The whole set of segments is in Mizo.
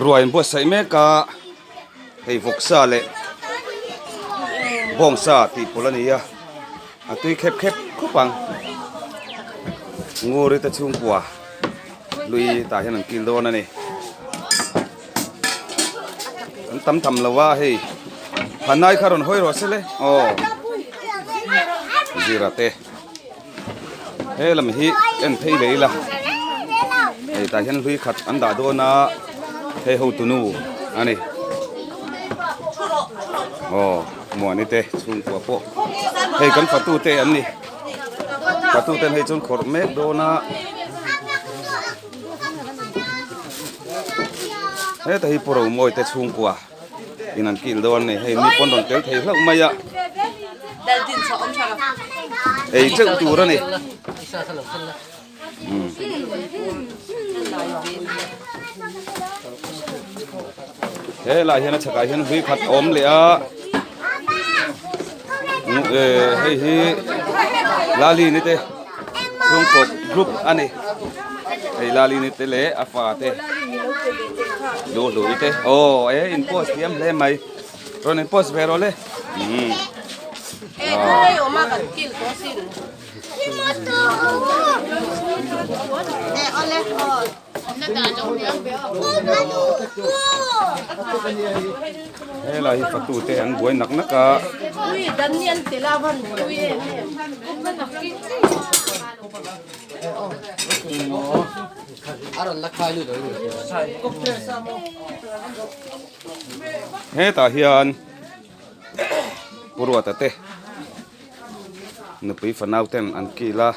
Ruai an buatsaih mek a, hei vawksa leh bawngsa tih pawlh a ni a, a tui khep khep khawp ang. Nguri te chhungkua lui tah hian an kil dawn a ni. An tam tham lo a hei Hanai kha rawn hawi rawh se le aw Zira te he lam hi en phei leh ila hei tah hian hlui khat an dah dawn a hei ho tunu a ni aw Muani te chhungkua pawh hei kan fatu te an ni fatu ten hei chuan khawrh mek dawn a. Heta hi Puro Mawi te chhungkua in an kil dawn a ni hei mi pawn rawn tel thei hlauh mai a ei teuh tur a ni he lai hian a chhakah hian hlui khat a awm leh a hei hi lali ni te. Chhungkaw group a ni. Hei Lalini te leh a fa te Luhlui te aw e in post thiam hle mai rawn in post ve rawh le. Helai hi fatu te an buai nak nak a. Hetah hian Pu Ruata te nupui fanau ten an kil a.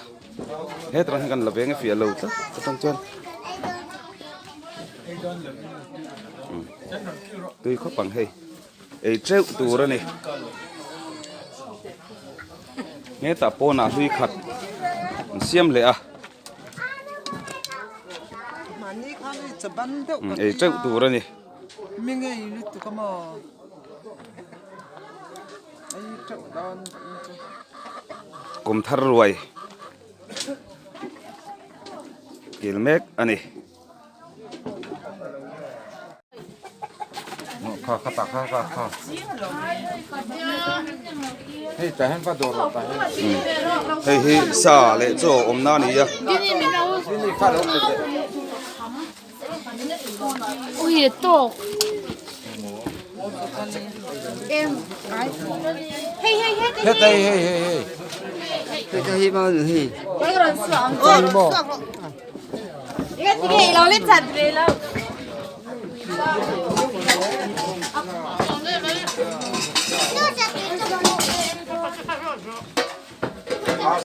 Hetah hian kan la veng a fiah lo tlat atang chuan tui khawp ang hei ei teuh tur a ni hetah pawnah hlui khat an siam leh a ei teuh tur a ni. Kum thar ruai kil mek a ni. Hei hi sa leh chaw awmna a ni a.